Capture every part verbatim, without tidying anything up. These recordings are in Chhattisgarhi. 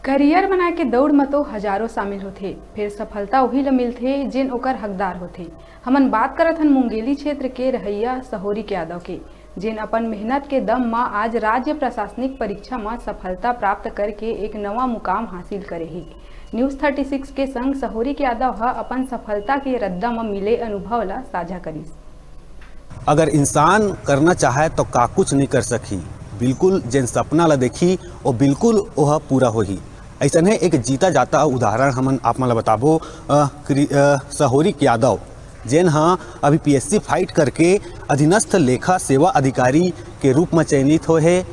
करियर बनाए के दौड़ म तो हजारों शामिल होथे, फेर सफलता उही ल मिलथे, जेन ओकर हकदार होथे। हमन बात करत हन मुंगेली क्षेत्र के रहइया सहोरिक यादव के, जेन अपन मेहनत के दम म आज राज्य प्रशासनिक परीक्षा म सफलता प्राप्त करके एक नवा मुकाम हासिल करे हे। न्यूज थर्टी सिक्स के संग सहोरिक यादव ह अपन सफलता के रद्दा म मिले अनुभव ल साझा करिस। अगर इंसान करना चाहे तो का कुछ नहीं कर सकही। बिल्कुल जेन सपना ला देखी, वो बिल्कुल ओह पूरा होही। ऐसने एक जीता जाता उदाहरण हमन आप मन ला बताबो, अ, क्रि-, अ, सहोरिक यादव, जेन ह अभी पीएससी फाइट करके अधीनस्थ लेखा सेवा अधिकारी के रूप म चयनित होए हे।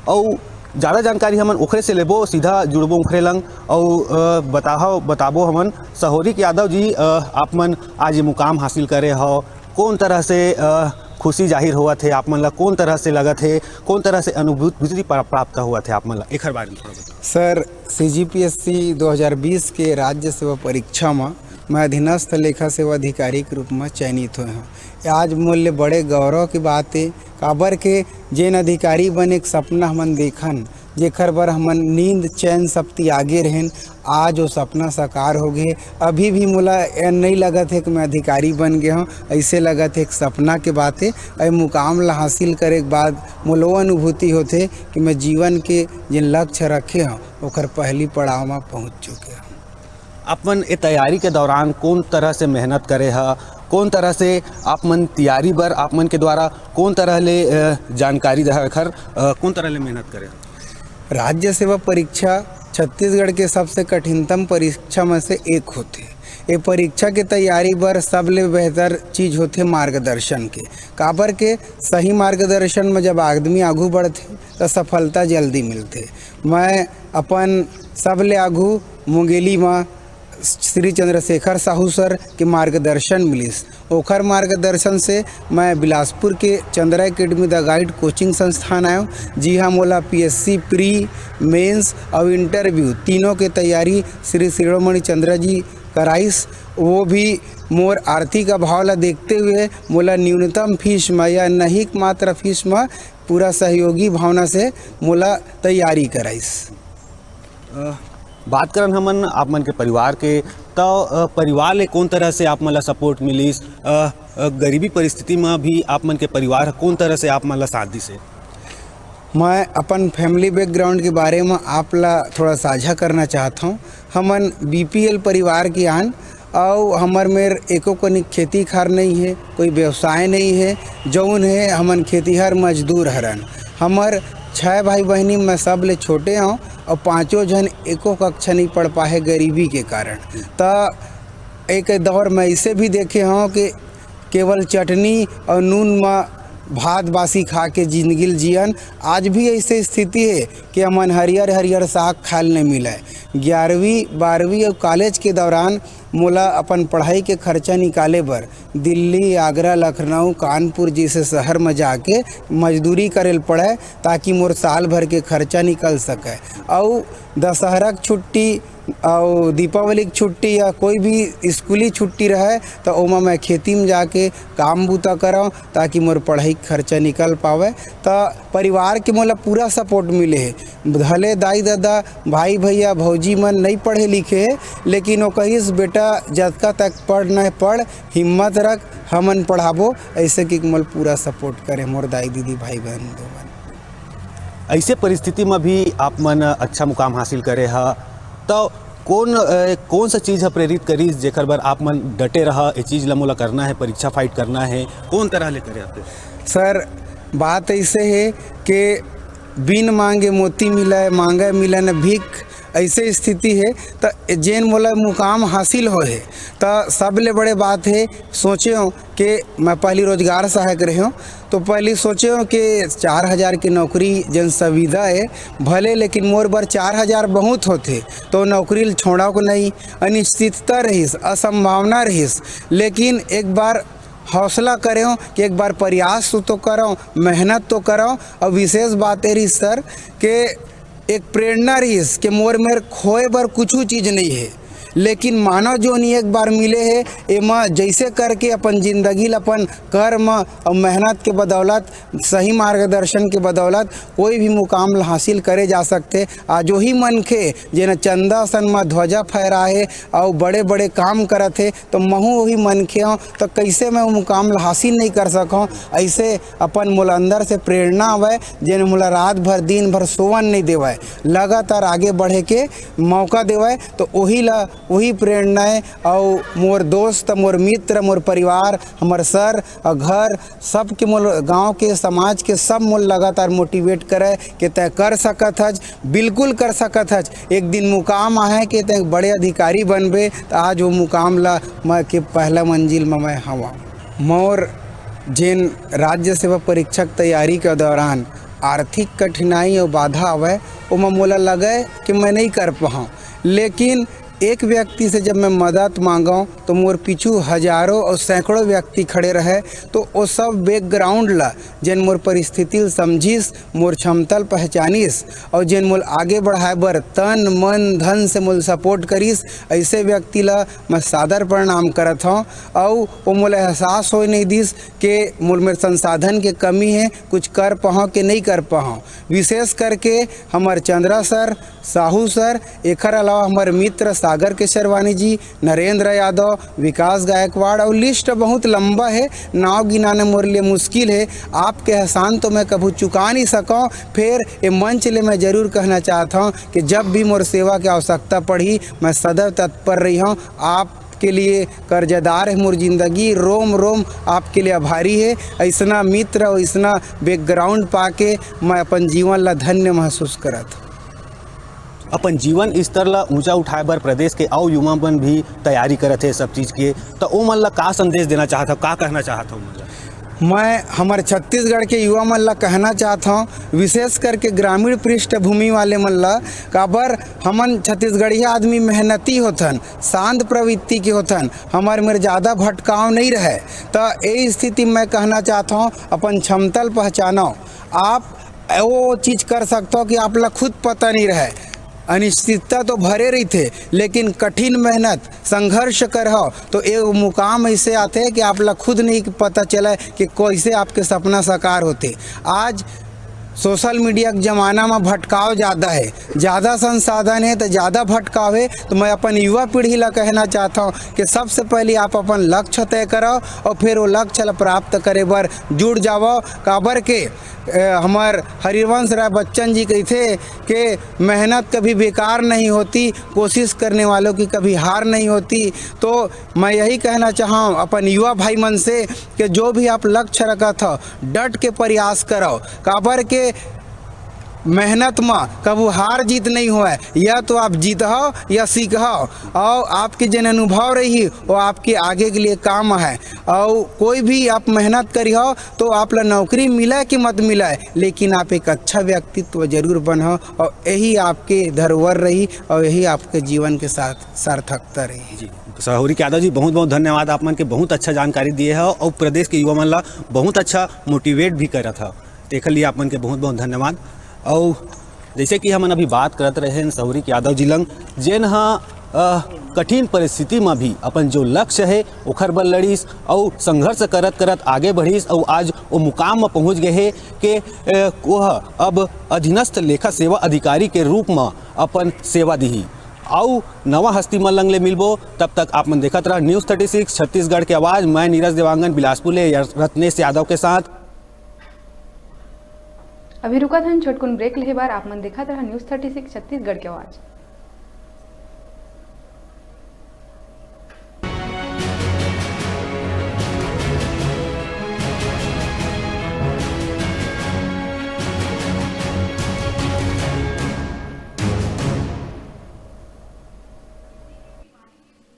अउ ज्यादा जानकारी हमन ओखरे से लेबो, सीधा जुड़बो ओखरे लंग। अउ, अ, बताहो, बताबो हमन सहोरिक यादव जी, अ, आप मन आज ये मुकाम हासिल करे हो, कौन तरह से, अ, खुशी जाहिर होवत हे आप मन ला, कौन तरह से लगत हे, कौन तरह से अनुभूति प्रा-, प्राप्त होवत हे आप मन ला, एखर बारे में थोड़ा बताओ। सर, सीजीपीएससी दो हज़ार बीस के राज्य सेवा परीक्षा म मैं अधीनस्थ लेखा सेवा अधिकारी के रूप म चयनित होए हौं। ये आज मोर ले बड़े गौरव के बात ए, काबर के जेन अधिकारी बने के सपना हमन देखन, जेखर बर हमन नींद चैन सब तियागे रहेन, आज वो सपना साकार हो गे। अभी भी मोला ए नइ लगत हे कि मैं अधिकारी बन गे हौं, अइसे लगत हे एक सपना के बात ए। ए मुकाम ला हासिल करे के बाद मोला वो अनुभूति होथे कि मैं जीवन के जेन लक्ष्य रखे हौं, ओकर पहली पड़ाव म पहुंच चुके हौं। आप मन ए तैयारी के दौरान कौन तरह से मेहनत करे ह, कौन तरह से आप मन तैयारी बर आप मन के द्वारा कौन तरह ले, अ, जानकारी रहा एखर, अ, कौन तरह ले मेहनत करे ह? राज्य सेवा परीक्षा छत्तीसगढ़ के सबसे कठिनतम परीक्षा में से एक होथे। ये परीक्षा के तैयारी बर सबले बेहतर चीज होथे मार्गदर्शन के, काबर के सही मार्गदर्शन में जब आदमी आगू बढ़थे, त सफलता जल्दी मिलथे। मैं अपन सबले आगू मुंगेली म श्री चंद्रशेखर साहू सर के मार्गदर्शन मिलिस। ओखर मार्गदर्शन से मैं बिलासपुर के Chandra academy the guide coaching संस्थान आयो, जिहां मोला पीएससी प्री, मेंस अउ इंटरव्यू तीनों के तैयारी श्री शिरोमणि चंद्रा जी कराइस। वो भी मोर आर्थिक अभाव ला देखते हुए मोला न्यूनतम फीस म या नहीं मात्र फीस म पूरा सहयोगी भावना से मोला तैयारी कराइस। अ, बात करन हमन आप मन के परिवार के, त, अ, परिवार ले कौन तरह से आप मन ला सपोर्ट मिलिस? अ, अ, गरीबी परिस्थिति म भी आप मन के परिवार ह कौन तरह से आप मन ला साथ दिस हे? मैं अपन फैमिली बैकग्राउंड के बारे म आप ला थोड़ा साझा करना चाहत हौं। हमन बीपीएल परिवार के आन, अउ हमर मेर एको कनिक खेती खार नइ हे, कोई व्यवसाय नइ हे, जउन हे हमन खेतीहर मजदूर हरन। हमर छह भाई बहिनी में सबले छोटे हौं, अउ पांचों झन एको कक्षा नइ पढ़ पाए हे गरीबी के कारण। त एक दौर में ऐसे भी देखे हौं कि केवल चटनी अउ नून म भात बासी खा के जिंदगी ल जियन। आज भी ऐसे स्थिति हे कि हमन हरियर हरियर साग खाए ल नइ मिलय। ग्यारहवीं, बारहवीं अउ कॉलेज के दौरान मोला अपन पढ़ाई के खर्चा निकाले बर दिल्ली, आगरा, लखनऊ, कानपुर जैसे शहर म जाके मजदूरी करे ल पड़य, ताकि मोर साल भर के खर्चा निकल सकय। अउ दशहरा के छुट्टी अउ दीपावली के छुट्टी या कोई भी स्कूली छुट्टी रहय, त ओमा मैं खेती म जाके काम बूता करंव, ताकि मोर पढ़ाई के खर्चा निकल पावय। त परिवार के मोला पूरा सपोर्ट मिले हे। भले दाई ददा, भाई भैया, भौजी मन नइ पढ़े लिखे हे, लेकिन वो कहिस, "बेटा, जतका तक पढ़ना हे पढ़, हिम्मत रख, हमन पढ़ाबो।" ऐसे कि मोला पूरा सपोर्ट करे मोर दाई दीदी, भाई बहन दो मन। ऐसे परिस्थिति में भी आप मन अच्छा मुकाम हासिल करे ह, तो कौन, अ, कौन सा चीज ह प्रेरित करिस, जेकर बर आप मन डटे रहा, ये चीज ला मोला करना हे, परीक्षा फाइट करना हे, कौन तरह ले करे आप? सर, बात ऐसे हे कि बिन मांगे मोती मिलय, मांगे मिलय न भीख, ऐसे स्थिति हे। त जेन मोला मुकाम हासिल होए हे, त सबले बड़े बात हे, सोचे हौं कि मैं पहली रोजगार सहायक रहे हौं, तो पहली सोचे हौं कि चार हजार की नौकरी जन सुविधा हे, भले, लेकिन मोर बर चार हजार बहुत होथे, तो नौकरी ल छोड़व को नहीं, अनिश्चितता रहिस, असंभावना रहिस, लेकिन एक बार हौसला करे हौं कि एक बार प्रयास तो करव, मेहनत तो करव। और विशेष बात ये रहिस सर, के एक प्रेरणा रहिस कि मोर मेर खोए बर कुछू चीज नइ हे, लेकिन मानव जोनी एक बार मिले हे, एमा जइसे करके अपन जिंदगी ल अपन कर्म अउ मेहनत के बदौलत, सही मार्गदर्शन के बदौलत कोई भी मुकाम ल हासिल करे जा सकथे। आज वही मनखे जेन चंदा सन म ध्वजा फहराए हे अउ बड़े-बड़े काम करत हे, तो महू वही मनखे हंव, तो कइसे मैं वो मुकाम ल हासिल नहीं कर सकंव? अइसे अपन मोला अंदर से प्रेरणा आवय, जेन मोला रात भर, दिन भर सोवन नहीं देवय, लगातार आगे बढ़े के मौका देवय। तो वही ला, वही प्रेरणा हे। अउ मोर दोस्त, मोर मित्र, मोर परिवार, हमर सर अउ घर, सबके मोल, गांव के, समाज के सब मोल लगातार मोटिवेट करय कि तैं कर सकत हच, बिल्कुल कर सकत हच। एक दिन मुकाम आहे कि तैं बड़े अधिकारी बनबे, त आज वो मुकाम ला मैं के पहला मंजिल म मैं हवं। मोर जेन राज्य सेवा परीक्षा के तैयारी के दौरान आर्थिक कठिनाई अउ बाधा आवय, ओमा मोला लगय कि मैं नहीं कर पाहंव, लेकिन एक व्यक्ति से जब मैं मदद मांगंव, तो मोर पीछू हजारों अउ सैकड़ों व्यक्ति खड़े रहे, तो वो सब बैकग्राउंड ला, जेन मोर परिस्थिति ल समझिस, मोर क्षमता ल पहचानिस अउ जेन मोल आगे बढ़ाए बर तन, मन, धन से मोल सपोर्ट करिस, अइसे व्यक्ति ला मैं सादर प्रणाम करत हंव। अउ वो मोला एहसास होए नहीं दिस के मोर मेर संसाधन के कमी हे, कुछ कर पाहंव के नहीं कर पाहंव। विशेष करके हमर चंद्रा सर, साहू सर, एखर अलावा हमर मित्र सागर केशरवानी जी, नरेंद्र यादव, विकास गायकवाड़, अउ लिस्ट बहुत लंबा हे, नाव गिनाना मोर लिए मुश्किल हे। आपके एहसान तो मैं कभू चुका नहीं सकंव। फेर ए मंच ले मैं जरूर कहना चाहत हंव कि जब भी मोर सेवा के आवश्यकता पड़ही, मैं सदैव तत्पर रही हंव। आपके लिए कर्जदार हे मोर जिंदगी, रोम रोम आपके लिए आभारी हे। अइसना मित्र अउ अइसना बैकग्राउंड पाके मैं अपन जीवन ला धन्य महसूस करत। अपन जीवन स्तर ला ऊंचा उठाए बर प्रदेश के अउ युवा मन भी तैयारी करत हे सब चीज के, त ओ मन ला का संदेश देना चाहत हव, का कहना चाहत हव ओमन ला? मैं हमर छत्तीसगढ़ के युवा मन ला कहना चाहत हंव, विशेष करके ग्रामीण पृष्ठभूमि वाले मन ला, काबर हमन छत्तीसगढ़िया आदमी मेहनती होथन, शांत प्रवृत्ति के होथन, हमर मेर ज्यादा भटकाव नहीं रहे, त ए स्थिति में मैं कहना चाहत हंव, अपन क्षमता ल पहचानव। आप वो चीज कर सकत हव कि आप ला खुद पता नहीं रहे। अनिश्चितता तो भरे रहिथे, लेकिन कठिन मेहनत, संघर्ष करहव तो एक मुकाम ऐसे आथे कि आप ला खुद नहीं पता चले कि कैसे आपके सपना साकार होथे। आज सोशल मीडिया के जमाना में भटकाव ज़्यादा है, ज़्यादा संसाधन है तो ज़्यादा भटकाव है। तो मैं अपन युवा पीढ़ी ला कहना चाहता हूँ कि सबसे पहले आप अपन लक्ष्य तय करव और फिर वो लक्ष्य ला प्राप्त करे बर जुड़ जावव। काबर के ए, हमर हरिवंश राय बच्चन जी कहिथे कि मेहनत कभी बेकार नहीं होती, कोशिश करने वालों की कभी हार नहीं होती। तो मैं यही कहना चाहूँ अपन युवा भाई मन से कि जो भी आप लक्ष्य रखत हो, डट के प्रयास करो, काबर के मेहनत म कभू हार जीत नहीं होय। या तो आप जीत हो या सीख हो, और आपके जन अनुभव रही, वो आपके आगे के लिए काम है। और कोई भी आप मेहनत करी हो, तो आप ला नौकरी मिले कि मत मिले, लेकिन आप एक अच्छा व्यक्तित्व जरूर बनहो और यही आपके धरोहर रही और यही आपके जीवन के साथ सार्थकता रही। जी, सौरिक यादव जी, बहुत बहुत धन्यवाद, आप मन के बहुत अच्छा जानकारी दिए हो और प्रदेश के युवा मन ला बहुत अच्छा मोटिवेट भी करत हो, तेखर लिए आप मन के बहुत बहुत धन्यवाद। और जैसे कि हमन अभी बात करत रहे सौरिक यादव जी लंग, जेन ह अ, कठिन परिस्थिति म भी अपन जो लक्ष्य हे ओखर बर लड़िस अउ संघर्ष करत करत आगे बढ़िस अउ आज ओ मुकाम म पहुंच गए हे के अ, ओह अब अधीनस्थ लेखा सेवा अधिकारी के रूप म अपन सेवा दिही। अउ नवा हस्ती मन लंग ले मिलबो, तब तक आप मन देखत रह News Thirty Six छत्तीसगढ़ के आवाज। मैं नीरज देवांगन बिलासपुर ले रत्नेश यादव के साथ। अभी रुकत हन छोटकुन ब्रेक लेहे बर, आप मन देखत रह News Thirty Six छत्तीसगढ़ के आवाज।